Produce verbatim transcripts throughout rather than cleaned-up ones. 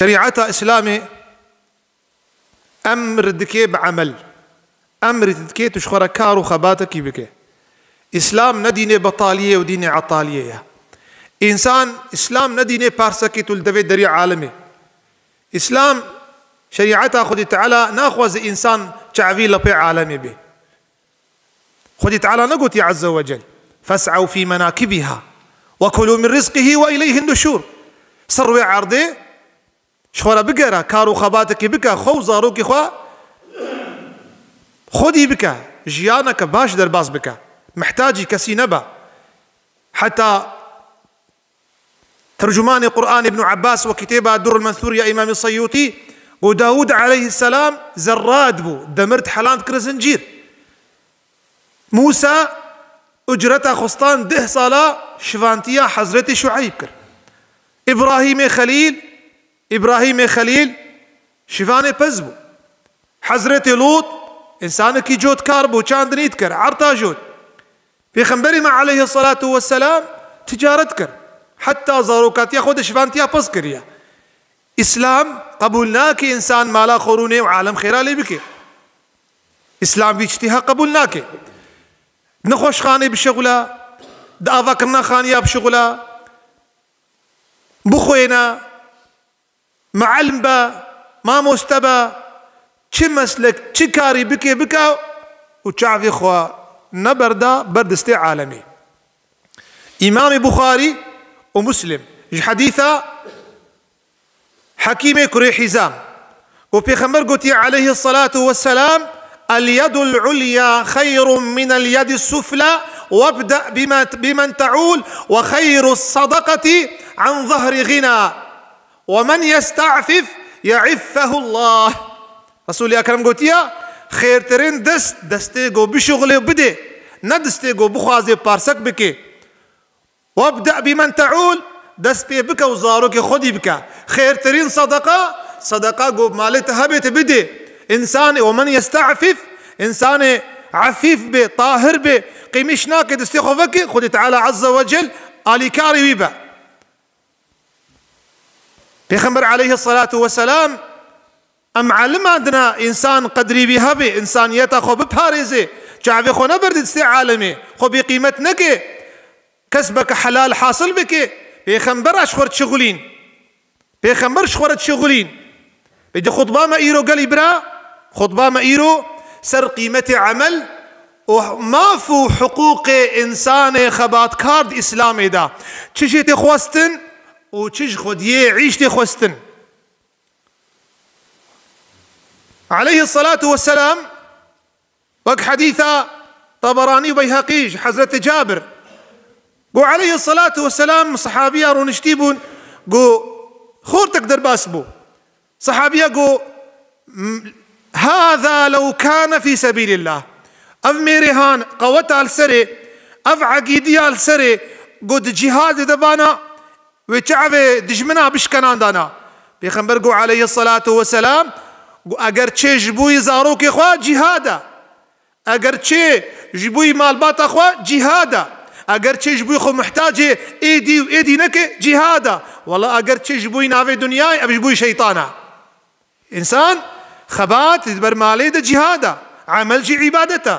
Şerîeta Îslamê emr dike bi emel. Emr dike tu ji xwe re kar û xebatekî bike. Îslam ne dînê betaliyê û dînê etaliyê ye. Însan, Îslam ne dînê parsekî tu li devê derî alemê. Îslam, şerîeta Xwedê Teala naxwaze însan çavî lepê alemê be. Xwedê Teala negotiye Azze ve Cel, "Fes'ew fî menakibîha ve kulû min rizqihî ve ileyhin nuşûr." Ser wê erdê ji xwe re bigere, kar û xebatekê bike, xwe û zarokê xwe xwedî bike, jiyaneke baş derbas bike, mihtacî kesî nebe. Heta tercumanê Qur'anê Ibn Abbas we kitêba Durrul Mensûr ya Îmamê Seyyûtî got, Dawûd aleyhisselam zerrad bû, demir diheland kir zincîr. Mûsa ucreta xwestan deh sala şivantiya Hezretê Şueyb kir. Îbrahîmê Xelîl, Îbrahîmê Xelîl şivanê pez bû. Hezretê Lût însanekî cotkar bû, çandinî dikir, erta jot. Pêxemberê me aleyhisselatu vesselam ticaret kir. Heta zarokatiya xwe de şivantiya pez kiriye. Îslam qebûl nake însan mala xwe rûnê û alem xêra lê bike. Îslam vî tiştî ha qebûl nake. Nexweşxanê bişixula, di avakirina xaniya bişixula, bixwêne, muallim be, mamoste be, çi meslek, çi karî bike, bike û çavê xwe neberda ber destê alemê. Îmamê Buxarî û Muslim ji hedîsa Hekîmê kurê Hîzam û Pêxember gotiye aleyhisselatu vesselam, "El yedul ulya xeyrun minel yedis sufla, webde bime-, bimen teul, ve xeyru sadakati an zahri gina, ve men yestafif yeiffehullah." Resûlê Ekrem gotiye, "Xêrtirin dest, destê ku bişuxulê û bidê, ne destê ku bixwazê parsek bike." "Webde bimen teul", dest pê bike û zarokê xwedî bike. Xêrtirîn sedeqa, sedeqa ku malê te hebê te bidê. Însanê, "Ve men yestafif", însanê efîf be, tahir be, qîmîş nake destê xwe veke, Xwedê Teala Azze ve Cel alîkarê wî be. Pêxember aleyhisselatu vesselam em elimandina însan qedrî wî hebe, însaniyeta xwe biparêze, çavê xwe neberde destê alemê, xwe bêqîmet neke, kesbeke helal hasil bike. Pêxember ji xwe re çixulîn. Pêxember ji xwe re çixulîn. Pê di xutba me îro gelî bira, xutba me îro ser qîmetê emel û maf û hiqûqê însanê xebatkar di Îslamê de. Çi jê tê xwestin û çi ji xwediyê îş tê xwestin. Aleyhisselatu vesselam, wek hedîsa Taberanî û Beyheqî ji Hezretê Cabir, got, aleyhisselatu vesselam, sehabiya rûniştî bûn, got, xortek derbas bû. Sehabiya got, "M-, hâzâ lew kâne fî sebîlillah." Ev mêrê han, qeweta li serê, ev egîdiya li serê, got, di cîhadê de bana, wê çavê dijmina bişkenandana. Pêxember got aleyhisselatu vesselam, got, eger çê ji bo yê zarokê xwe cîhad e, eger çê ji bo yê malbata xwe cîhad e, eger çê ji bo xwe muhtacê êdî û êdî neke cîhad e. Wela eger çê ji bo yê navê dinyayê, ev ji bo yê şeytan e. Însan xebat di ber malê de cîhad e. Emel jî îbadet e.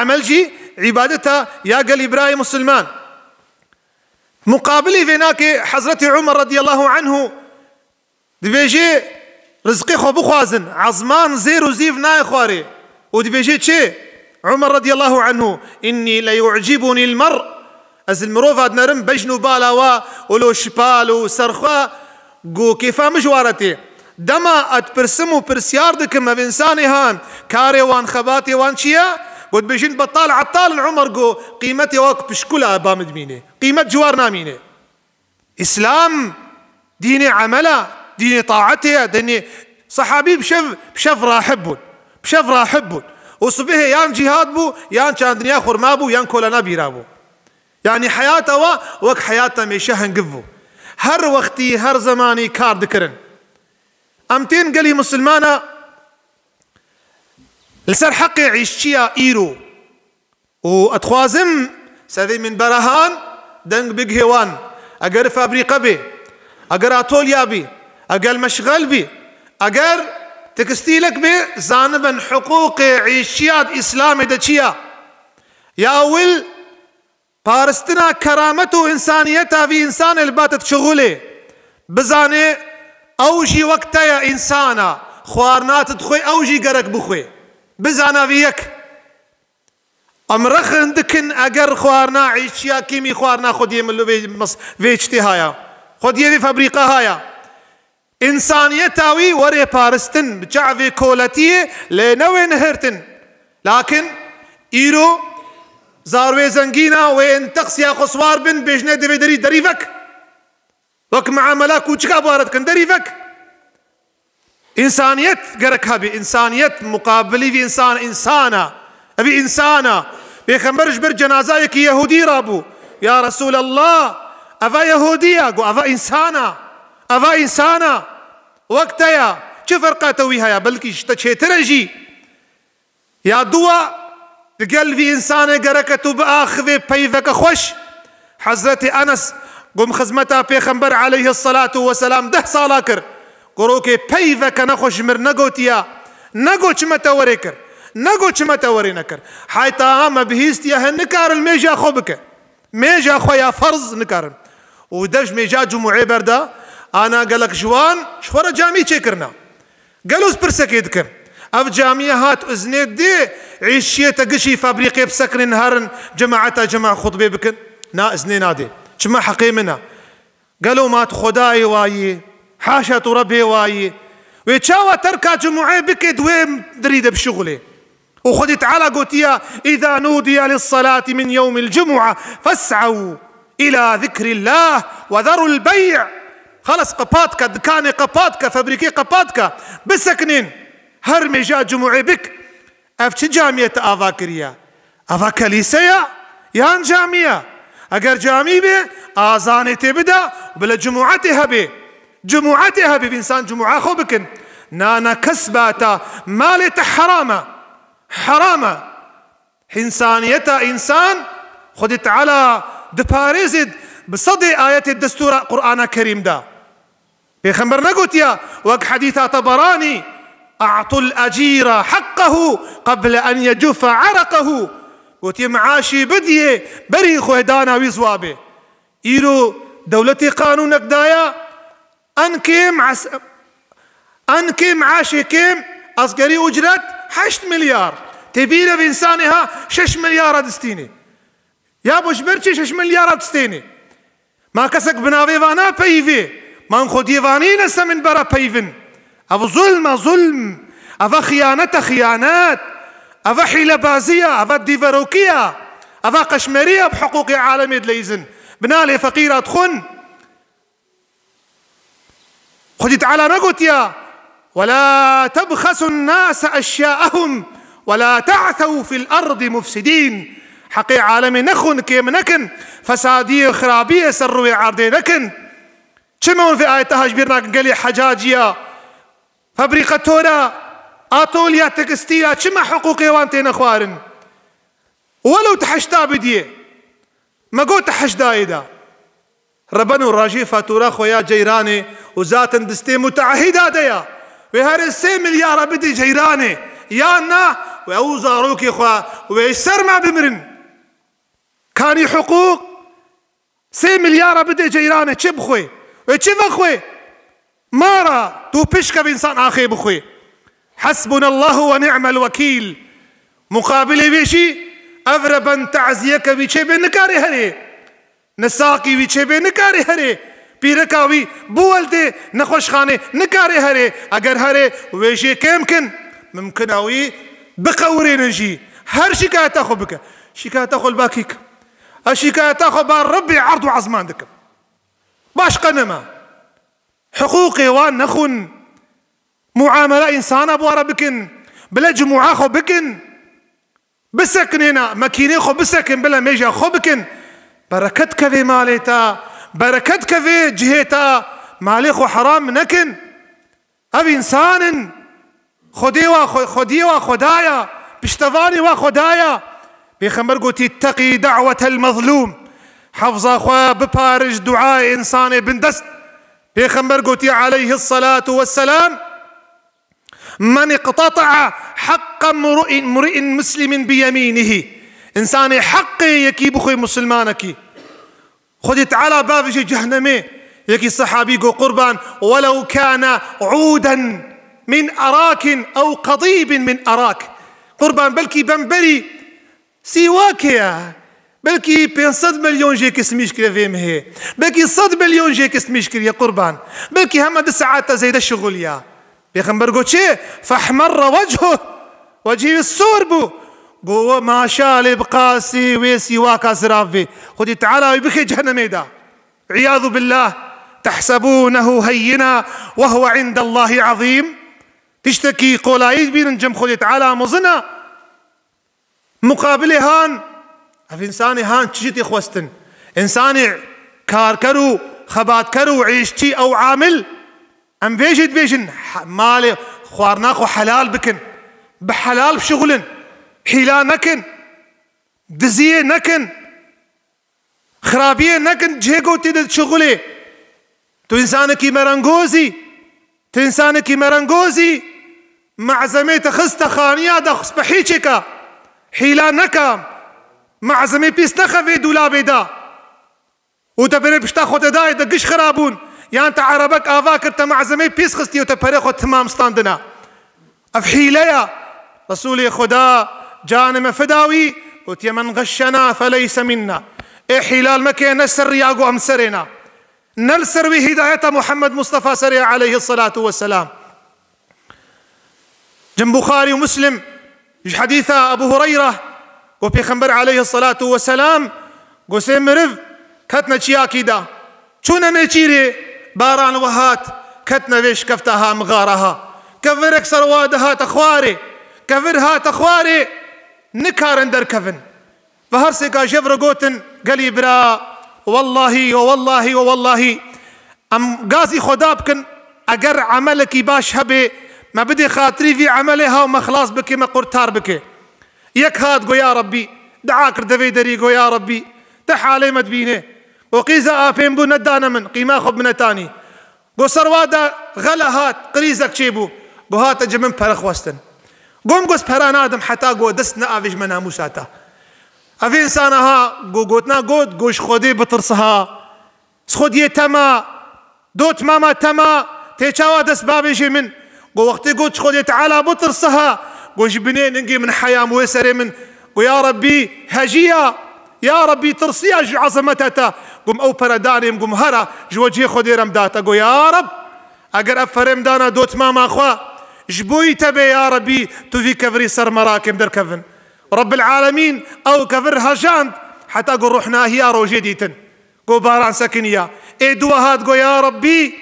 Emel jî îbadet e ya gelî birayê misilman. Muqabilê vê nake Hezretê Umer radiyallahu anhu dibêje, rizqê xwe bixwazin, ezman zêr û zîv nayê xwarê. Û dibêje çi? Umer radiyallahu anhu, "Innî le yu'cibunî l-mer." Ez li mirova dinerim bejn û bala wa û lo şipal û serxwe, got, kêfa min ji wa re tê. Dema ez dipirsim û pirsyar dikim, ev însanê han, karê wan, xebatê wan çi ye? Got, dibêjin betal etal in, Umer, got, qîmetê wa ku pişkula ba min dimîne. Qîmet ji war namîne. Îslam dînê emel e, dînê taetê ye, dînê sehabî bi şev, bi şev rahib bûn. Bi şev rahib bûn. Û sibihê yan cîhad bû, yan çandiniya xurma bû, yan kolana bîra bû. Yanî heyata wa wek heyata mêşe hingiv bû. Her wextî, her zemanî kar dikirin. Em tên gelî misilmana li ser heqê îşçiya îro. Û ez dixwazim ser vê minbera han deng bigihê wan. Eger fabrîqe bê, eger atolya bê, Eger meşxel bî, eger tekstîlek bê, zanibin hiqûqê îşiya di Îslamê de çi ya? Ya ewil, paristina keramet û însaniyeta vî însanê li ba te dişixulê. Bizanê ew jî wek te ye, însan e. Xwarina tu dixwê, ew jî gerek bixwê. Bizane vî yek. Em rexin dikin eger xwarina îşiya kîmî xwarina xwediyê min li vê mes-, vê çitê haya. Xwediyê vê fabrîqa haya. Însaniyeta wî were paristin, bi çavê koletiyê lê ne wê nihirtin. Lakin îro zarwê zengîna wê in teqsiya xwe siwar bin, bêjine divê derî, derî vek. Wek muamela kûçika bare dikin, derî vek. Însaniyet gerek hebî, însaniyet muqabilî vî însan, însan e. Evî însan e. Pêxember ji ber cenazayekî Yehûdî rabû. Ya Resûlallah, eva Yehûdî ye, got, eva însan e. Eva însan e. Wek te ye. Çi ferqa te wî heye? Belkî ji te çêtir e jî. Ya dua, digel vî însanê gereke tu biaxivê peyveke xweş. Hezretî Enes, got, min xizmeta Pêxember aleyhisselatu vesselam deh sala kir. Gorokê peyveke nexweş ji mir negotiya. Negot çima te werê kir. Negot çima te werê nekir. Heta me bihîstiye hin nikarin mêja xwe bike. Mêja xwe ya ferz nikarin. Û dev ji mêja cumûê berda, ana gelek ji wan ji xwe re camî çêkirina. Gelo ez pirsekê dikim. Ev camiye hat iznê dê, îşiyê te gişî fabrîqê bisekinin herin cemaeta cema xutbê bikin? Na, iznê nadê. Çima heqê min e. Gelo ma tu Xwedayê wayî? Haşa tu Rebbê wayî. Wê çawa terka cumûê bike di wê dirî de bişixulê? Û Xwedî Teala gotiya, "Îza nûdiye lisselati min yewmil cumûe fes'ew îlâ zikrillâh ve zerul bey'." Xelas, qepat ke, dikanê qepat ke, fabrîkê qepat ke, bisekinin. Her mêja cumûê bik. Ev çi camiyê te ava kiriye? Eva kelîse ye yan camiye? Eger camî bê, azanê tê bide û bile cumûetê hebê. Cumûetê hebê, însan cumûa xwe bikin. Na, na, kesba te, malê te heram e. Heram e. Însaniyeta însan Xwedê Teala diparêzê bi sedê ayetê destûra Qur'ana Kerîm de. Pêxember negotiya, wek hedîsa Teberanî, "A'tul ecîra heqqehu qeble en yecuffe ereqehu." Gotiye, "Meaşî bidiyê berî xwedana wî ziwa bê." Îro dewletê qanûnek daya, en kêm es-, en kêm meaşê kêm, asgerî ucret heşt milyar. Tê bîr ev însanê ha şeş milyara distînê. Ya bo ji ber çi şeş milyara distênê? Ma kesek bi navê vana peyivê, man xwediyê vanî nese min bera peyvin. Ev zulm e, zulm. Ev xiyanet e, xiyanet. Ev hîlebazî ye, ev dîverokî ye. Ev qeşmerî ye bi hiqûqê alemê dileyzin. Bi nalê feqîra dixwin. Xwedî Teala negotiya, "Ve la tebxesun nase eşyaehum ve la te'sew fil ardi mufsidîn." Heqê alemê nexwin, kêm nekin, fesadiyê, xirabiyê ser rûyê erdê nekin. Çima hûn vê ayeta ha ji bîr nakin? Gelê hecaciya, fabrîqetora, atolya tekstîla, çima hiqûqê wan têne xwarin? Welo tu heşta bidiyê, me got tu heştayê da. Reben û rajê fatura xwe ya ceyranê û zaten distê muteahida de ya. Wê herê sê milyara bidê ceyranê. Yan na, wê ew zarokê xwe wê ser me bimirin. Kanî hiqûq sê milyara bidê ceyranê, çi bixwê? Wê çi vexwê? Mara tu pişkev însan axê bixwê. Hasbunallahu ve ni'mel vekîl. Muqabilê wê jî ev reben taziyeke wî çêbê, nikarê herê. Nisaqî wî çêbê, nikarê herê. Pîreka wî biweldê nexweşxanê, nikarê herê. Eger herê, wê jê kêm kin. Mimkina wî biqewirênin jî. Her şikayeta xwe bike. Şikayeta xwe li ba kî ke? Ez şikayeta xwe ba Rebbê erd û ezman dikim. Başqa nema. Hiqûqê wan nexwin. Muamela însana bi wan re bikin. Bile cumûa xwe bikin. Bisekinêne, mekînê xwe bisekin, bile mêja xwe bikin. Bereket kevê malê te, bereket kevê cihê te, malê xwe heram nekin. Ev însan in. Xwedê wa xwe, xwediyê wa xwedaya, piştevanê wa xwedaya. Pêxember gotî, "Teqî da'wetel mezlûm." Hefza xwe biparij duayê însanê bindest. Pêxember gotiye aleyhisselatu vesselam, "Men iqtata'a haqqa mru'in, mru'in muslimin bi yeminihi." Însanê heqê yekî bixwe musulmanekî, Xwedê Teala bavêje cehnemê. Yekî sehabî got, "Qurban, welew kana udan min arakin ew qadîbin min arak." Qurban, belkî bemberî sîwakê ye. Belkî pênc sed milyon jê kismîş kiriye vê mihê. Belkî sed milyon jê kismîş kiriye qurban. Belkî hema du saeta zêde şixuliya. Pêxember got çi? "Fehmerra wechuh." Wecihî wî sor bû. Got, "We maşalê bi qasî wê sîwaka zirav bê." Xwedî Teala wî bixê cehennemê de. Îyadu billah. "Tehsebûnehu heyyina we huwe indallahî azîm." Tiştekî qolayî dibînin cem Xwedê Teala mezin e. Muqabilê han, ev însanê han çi jî tê xwestin? Însanê karker û xebatker û êştî ew amil, em vê jî dibêjin, he-, malê xwarina xwe helal bikin, bi helal bişixulin, hîla nekin, diziyê nekin, xirabiyê nekin, cihê ku tê de dişixulê. Tu însanekî merengozî, tu însanekî merengozî, mezemê te xiste xaniya de, xist bi hîçêka, hîla neka, mezemê pîs nexe vê dûlabê de. Û te berê pişta xwe te dayê, te giş xirabûn, yan te erebek ava kir, te mezemê pîs xistî û te perê xwe timam standina. Ev hîle ya. Resûlê Xuda canê me fida wî, gotiye, "Men xeşşena feleyse minna." Ê hîlal meke, ne ser riya got em serê na. Ne li ser wî hîdayeta Muhammed Mustafa serê aleyhisselatu vesselam. Cem Buxarî û Muslim ji hedîsa Ebu Hureyre, got Pêxember aleyhisselatu vesselam, got sê miriv ketne çiyakî de. Çûne nêçîrê, baran we hat, ketne vê şikefta ha mixara ha. Kevirek ser wa de hate xwarê. Kevir hate xwarê, nikarin derkevin. Ve her sêka jev re gotin, gelî bira, wellahî, we wellahî, we wellahî, em gazî Xweda bikin, eger emelekî baş hebe, me bidê xatirî vî emelê ha û me xilas bike, me qurtar bike. Yek hat, go, ya Rebbî, dua kir devê derî, go, ya Rebbî, te halê me dibîne. Û qîza apên bû, nedane min, qîma xwe binetanî. Go, ser wa de xele hat, qirîzek çêbû. Go, hate ci min pere xwestin. Gom, go, ez pera nadim heta go dest neavêj me namûsa te. Ev însana ha, go, gotina got, go, ji Xwedê bitirse ha. Xwediyê tema, dot mama tema, tê çawa dest bavêjê min? Go, wextê got, ji Xwedê Teala bitirse ha, go, ji binê ningê min heya min wê serê min. Go, ya Rebbî, hejiya, ya Rebbî, tirsiya ji ezemeta te. Gom, ew pere danêm, gom, hera, ji wecihê Xwedê re em date. Go, ya Reb, eger ev pere em dana dot mama xwe, ji bo yî te bê, ya Rebbî, tu vî kevirî ser me rakêm derkevin. Rebbil Alemîn ew kevir hejand, heta go ruhnahiya rojê dîtin. Go baran sekiniya. Ê dua hat, go ya Rebbî,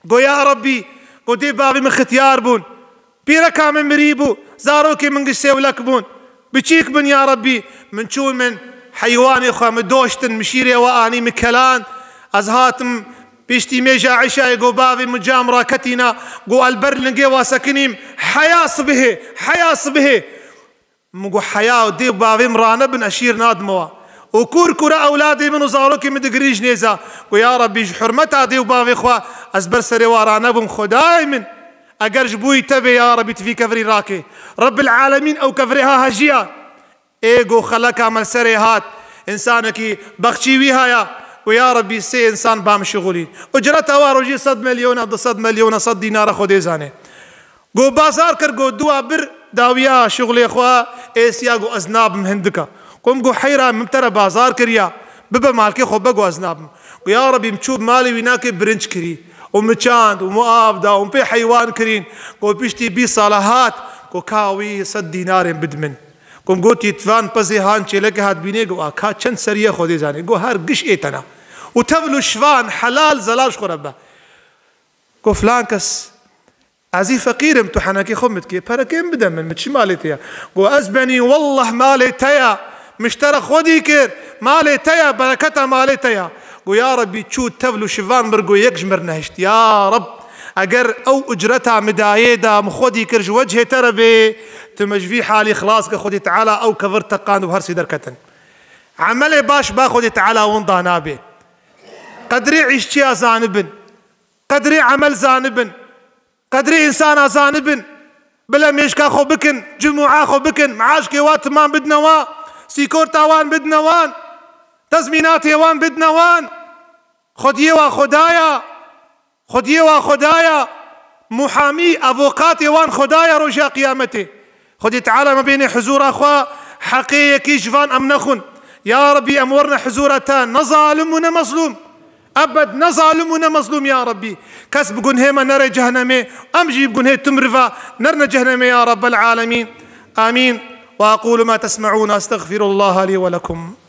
go ya Rebbî, go dê bavê min xitiyar bûn. Pîreka min mirî bû, zarokê min giş sêwlek bûn. Biçîk bin ya Rebbî, min çûn min heywanê xwe min doştin, min şîrê we anî min keland. Ez hatim piştî mêja Îşayê, go bavê min cam raketîna, go el ber lingê we sekinîm, heya sibihê, heya sibihê. Min got, "Heya dê û bavê min ranebin, ez şîr nadim wa." Û kûr kûra ewladê min û zarokê min digirîn ji nêza. Got, "Ya Rebbî, ji hurmeta dê û bavê xwe ez ber serê wa ranebûm, Xwedayê min. Eger ji bo yî te bê, ya Rebbî, tu vî kevirî rakê." Rebbil Alemîn ew kevirê ha hejiya. Ê got, xeleka me li serê hat. Însanekî bexçî wî haya. Got, "Ya Rebbî, sê însan ba min şixulîn." Ucreta wa rojî sed milyona, du sed milyona, sed dînara Xwedê zane. Go bazar kir, go dua bir dawiya şixulê xwe, êsiya go ez nabim hindika. Go min go heyra min te re bazar kiriya, bibe malkê xwe be go ez nabim. Go ya Rebî, min çû malê wî nakê birinc kirî û min çand û min av da û min pê heywan kirîn. Go piştî bîst sala hat, go ka wî sed dînarên bid min. Go min gotî, tvan pezê han çêlekê hat bînê, go a ka çend seriye Xwedê zanê. Go her giş ê tena. Û tevl û şivan helal zelal ji xwe re be. Go filan kes, ez î feqîr im, tu henekê xwe min dikê, perekê min bide min, min çi malê te ya? Go ez benî, wellah malê te ya, min ji te re xwedî kir, malê te ya, bereketa malê te ya. Go ya Rebî, çû tevl û şivan mir, go yek ji mir nehişt. Ya Reb, eger ew ucreta min dayê da, min xwedî kir ji wechê te re bê, tu me ji vî halî xilas kir, Xwedî Teala ew kevir teqand û her sê derketin. Emelê baş ba Xwedî Teala winda nabe. Qedrê îşçiya zanibin. Qedrê emel zanibin. Qedrê însana zanibin. Bila mêşka xwe bikin, cimûa xwe bikin, meaşkê wa timan bidine wa, sîkorta wan bidine wan, tezmînatê wan bidine wan. Xwediyê wa Xwedaya, Xwediyê wa Xwedaya, muhamî, avokatê wan Xwedaya roja qiyametê. Xwedê Teala me bêne huzûra xwe, heqê yekî ji van em nexwin. Ya Rebî, em werine huzûra te, ne zalim û ne mezlûm. Ebed ne zalim û ne mezlûm, ya Rebî. Kes bi gunhê me nere cehennemê, em jî bi gunhê tu miriva nerine cehennemê, ya Rabbel alemîn. Amîn. Ve aqulu ma tesme'ûn, estexfirullaha lî ve lekum.